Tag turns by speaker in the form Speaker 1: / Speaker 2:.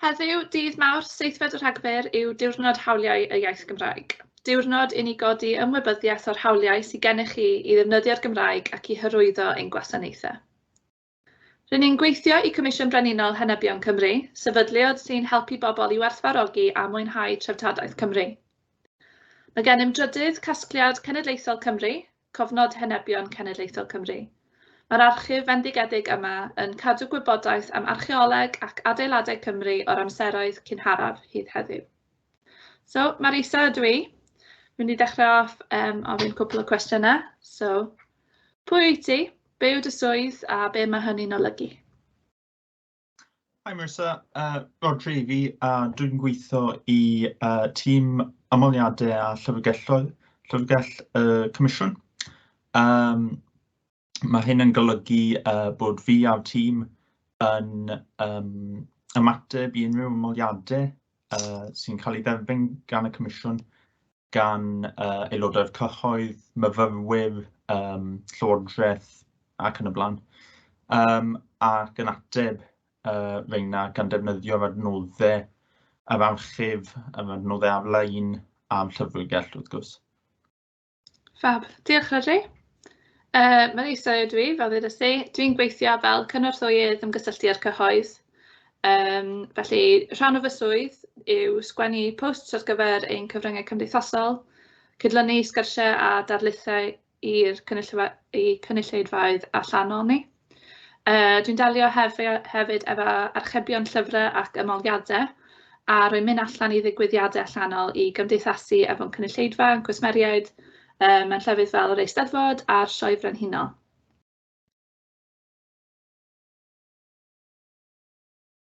Speaker 1: Heddiw, dydd Mawrth, seithfed o Rhagfyr, yw Diwrnod Hawliau y Iaith Gymraeg. Diwrnod i ni godi ymwybyddiaeth o'r hawliau sydd gennych chi i ddefnyddio'r Gymraeg ac i hyrwyddo ein gwasanaethau. Rŷn ni'n gweithio i Comisiwn Brenhinol Henebion Cymru, sefydliad sy'n helpu bobl i werthfawrogi a mwynhau treftadaeth Cymru. Mae gennym drydydd casgliad cenedlaethol Cymru, Cofnod Henebion Cenedlaethol Cymru. Mae'r archif fendigedig yma yn cadw gwybodaeth am archeoleg ac adeiladau Cymru o'r amseroedd cynharaf hyd heddiw. So, Marisa ydw i. Mynd i ddechrau off ofyn cwpl o cwestiynau. So, pwy wyt ti? Be yw dy swydd a be mae hynny'n olygu?
Speaker 2: Hi Marissa, Rhodri fi, a dwi'n gweithio i tîm ymholiadau a llyfrgelloedd, llyfrgell y Comisiwn. Mae hyn yn golygu bod fi a'r tîm yn ymateb i unrhyw ymholiadau sy'n cael ei dderbyn gan y Comisiwn, gan aelodau'r cyhoedd, myfyrwyr, llywodraeth ac yn y blaen, ac yn ateb rheina gan defnyddio'r adnoddau, yr archif, yr adnoddau ar-lein a'r llyfrgell wrth gwrs.
Speaker 1: Fab, diolch Rhodri. Marisa ydw i, fel ddeudais i. Dwi'n gweithio fel cynorthwyydd ymgysylltu â'r cyhoedd. Felly, rhan o fy swydd yw sgwennu posts ar gyfer ein cyfryngau cymdeithasol, cydlynu sgyrsiau a darlithiau i'r i cynulleidfaoedd allanol ni. Dwi'n delio hefyd efo archebion llyfrau ac ymholiadau, a rwy'n mynd allan i ddigwyddiadau allanol i gymdeithasu efo'n cynulleidfa, yn cwsmeriaid, mewn llefydd fel yr Eisteddfod a'r Sioe Frenhinol.